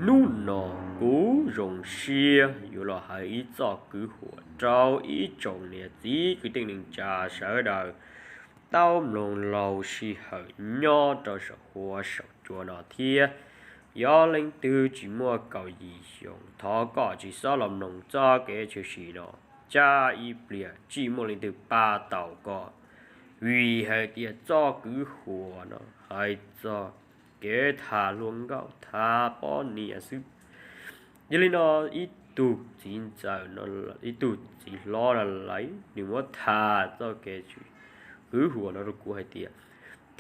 Hnub no kuv zoo siab yuav los hais ib txoj kwv huam rau ib tsoom niam txiv kwv tij neej tsa sawv daws tau mloog laug sij hawm nyob rau saum huab saum cua no thiab. Yog leej twg tsis muaj kaum yim xyoo, thov koj tsis txhob los mloog txoj kev tshwm sim no. Tsam ib pliag tsis muaj leej twg pab tau koj, vim hais tias txoj kwv huam no hais txog kev tham hluas nkauj, tham poj niam xwb. Yog li no, ib tug txiv ntxawm no, ib tug txiv hlob no lawm, nws muab tham txoj kev kwv huam no rau kuv hais tias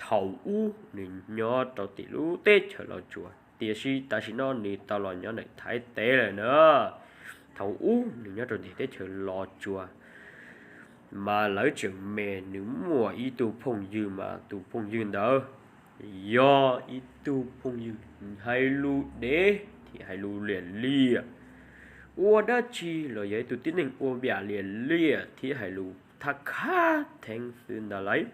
thaum ub nws nyob rau tim lub teb chaws Los Tsuas, tiam sis tam sim no nws tau los nyob ntawm Thaib teb lawm na. Thaum ub nws nyob rau tim teb chaws Los Tsuas, mas lawv tseem me, nws muaj ib tug phooj ywg, mas tus phooj ywg ntawd yog ib tug phooj ywg hais lus dev thiab hais lus liam liam, ua dab tsi los yog ib tug tib neeg ua liam liam thiab hais lus thab khab theeb xwb ntag lauj.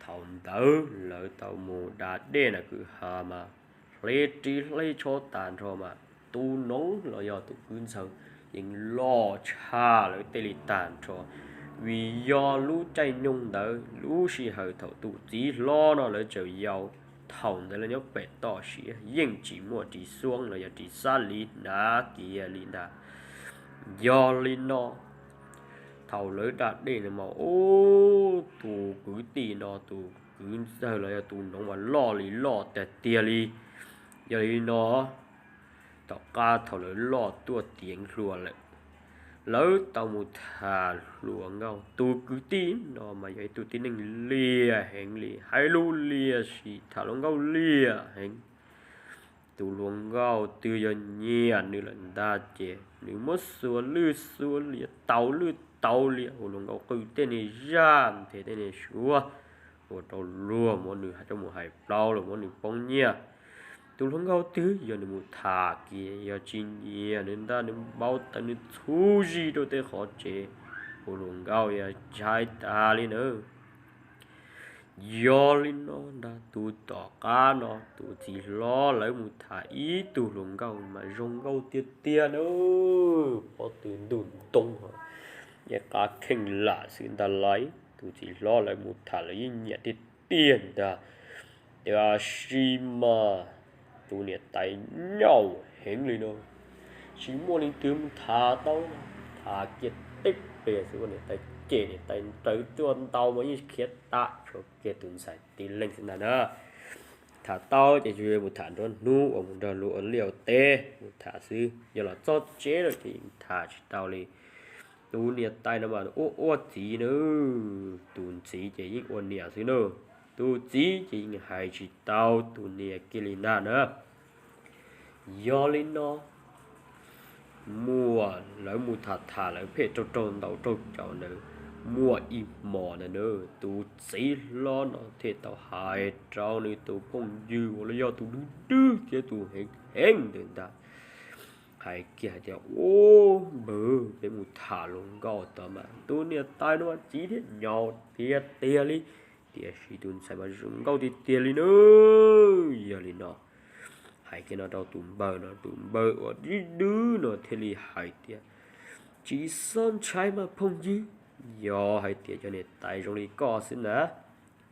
Thaum ntawd lawv tau mus da dej na kwj ha mas hle ris hle tsho tag nrho mas tus noov los yog tus kwv ntxawg yeej loj tshaj lawv tej li tag nrho, vim yog lub caij nyoog ntawd lub sij hawm thaum tus txiv hlob no lawv tseem yau, thaum ntawd lawv nyob pem toj siab yeej tsis muaj ris xuab los yog ris xab li hnav kiag li ntag. Yog li no, thaum lawv da dej no mas ub, tus kwv tij no tus kwv ntxawg los yog tus noov mas loj li loj tiag tiag li. Yog li no, tom qab thaum lawv loj tuaj tiav hluas lawm, lawv tau mus tham hluas nkauj. Tus kwv tij no mas yog ib tug tib neeg liam heev li, hais lus liam sim tham hluas nkauj liam heev. Tus hluas nkauj twg yog nyiam nws lawm ntag ces nws muab xuas lwj xuas liam, tau lwj tau liam, ua hluas nkauj qw tej niag zaj nthe tej niag suab, ua rau luag muab nws coj mus hais plaub los muab nws poob nyiaj. Tus hluas nkauj twg yog nws mus tham kiag yog tsis nyiam nws ntag, nws npau taws nws txhuv zis rau tej qhov tsev, ua hluas nkauj yog ntshai tas li na. Yog li no ntag, tus tom qab no tus txiv hlob lawv mus tham ib tug hluas nkauj mas zoo nkauj tiag tiag na, pob tw ntug ntoo, ncej qab kheej lam xwb ntag lauj. Tus txiv hlob lawv mus tham lawv yeej nyiam tiag tiag ntag. Tiam sis mas tus niam tais nyaum heev li no, tsis muaj leej twg mus tham tau, tham kiag teb pliag xwb ua niam tais cem niam tais nrawv tuaj ntau mas yeej khiav tam tshuav kiag tus ntxhais tib leeg xwb ntag na. Tham tau ces tsuas yog mus tham nruab hnub uas mus nrog luag ua liaj ua teb mus tham xwb, yog los txog tsev lawm ces yeej tham tsis tau li. Tus niam tais no mas ua ua txiv na, tus ntxiv ces yeej ua niam xwb na, tus txiv ces yeej hais tsis tau tus niam kiag li ntag na. Yog li no, muaj lawv mus tham tham lawv phem raug raug ntaus raug caum ntawd, muaj ib hmos ntawd na, tus txiv hlob no thiaj tau hais rau nws tus phooj ywg uas los yog tus dwb dwb thiab tus heev heev ntawd ntag, hais kiag hais tias, Ub npawg, peb mus tham hluas nkauj tod mas tus niam tais no mas txiv thiab nyaum tiag tiag li, tiam sis tus ntxhais mas zoo nkauj tiag tiag li na. Yog li no, hais kiag no rau tus npawg no, tus npawg uas dwb dwb no thiaj li hais tias, Tsis txhob ntshai mas phooj ywg, yog hais tias cov niam tais zoo li koj xwb na,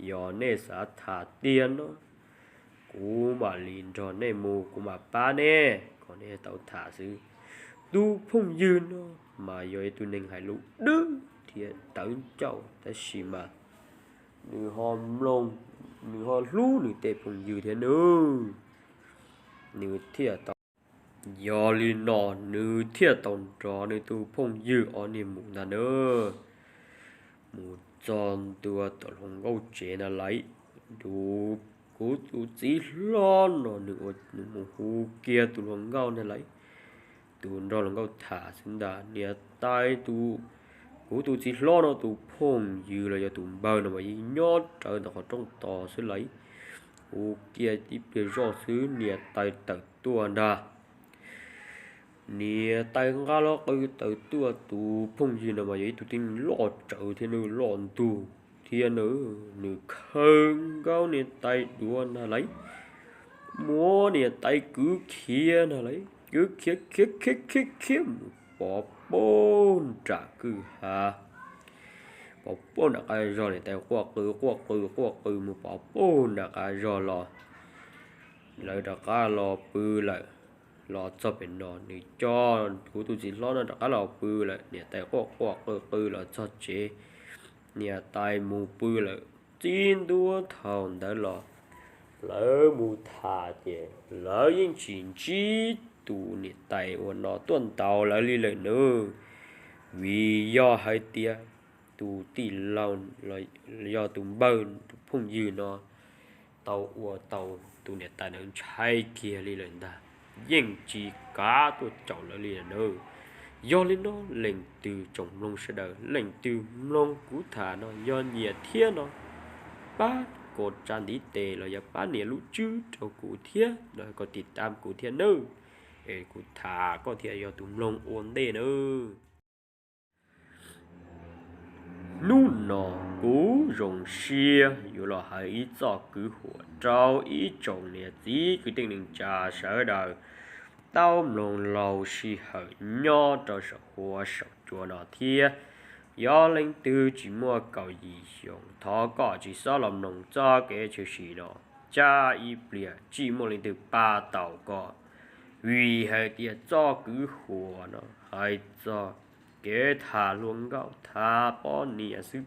yog nej xav tham tiag no, kuv mam li nrog nej mus, kuv mam pab nej kom nej tau tham xwb. Tus phooj ywg no mas yog ib tug neeg hais lus dwb thiab tawv ncauj, tab sis mas nws ho mloog, nws ho hlub nws tej phooj ywg thiab nawb. Nws thiaj tau, yog li no, nws thiaj tau nrog nws tus phooj ywg ob niag mus ntag na. Mus txog ntua tom hluas nkauj tsev ntag lauj, kuv tus txiv hlob no nws ua, nws mus hu kiag tus hluas nkauj ntag lauj. Tus nrog hluas nkauj tham xwb ntag, niam tais tus, kuv tus txiv hlob no tus phooj ywg los yog tus npawg no mas yeej nyob rawv ntawm qhov rooj tos xwb lauj. Hu kiag tib pliag zoj xwb niam tais tawm tuaj ntag. Niam tais nqa lub qw tawm tuaj, tus phooj ywg no mas yog ib tug tib neeg loj tsawv thiab nws loj ntug thiab nws, nws khawb nkaus niam tais duav ntag lauj. muab niam tais kwv khiav no lauj, kwv khiav khiav khiav khiav khiav mus pov puag nram kwj ha, pov puag nram qab zog. Niam tais quaj qw quaj qw quaj qw mus pov puag nram qab zog los, lawv rov qab los pw lawm. Los txog pem no nws coj kuv tus txiv hlob no rov qab los pw lawm. Niam tais quaj quaj qw qw los txog tsev, niam tais mus pw lawm. Txij ntua thaum ntawd los lawv mus tham ces lawv yeej tsis ntsib tus niam tais uas no tuaj ntaus lawv li lawm nawb. Vim yog hais tias tus tij laug los yog tus npawg tus phooj ywg no tau ua tau tus niam tais ntawd ntshai kiag li lawm ntag, yeej tsis kav tuaj caum lawv li lawm nawb. Yog li no leej twg tsoom mloog sawv daws, leej twg mloog kuv tham no yog nyiam thiab no, pab kom tsa ntiv tes los yog pab nias lub tswb rau kuv thiab no, kom tiv tam kuv thiab nawb, es kuv tham koj thiaj yog tus mloog ua ntej nawb. Hnub no kuv zoo siab yuav los hais ib txoj kwv huam rau ib tsoom niam txiv kwv tij neej tsa sawv daws tau mloog laug sij hawm nyob rau saum huab saum cua no thiab. Yog leej twg tsis muaj kaum yim xyoo, thov koj tsis txhob los mloog txoj kev tshwm sim no, tsam ib pliag tsis muaj leej twg pab tau koj. Vim hais tias txoj kwv huam no hais txog kev tham hluas nkauj tham poj niam xwb.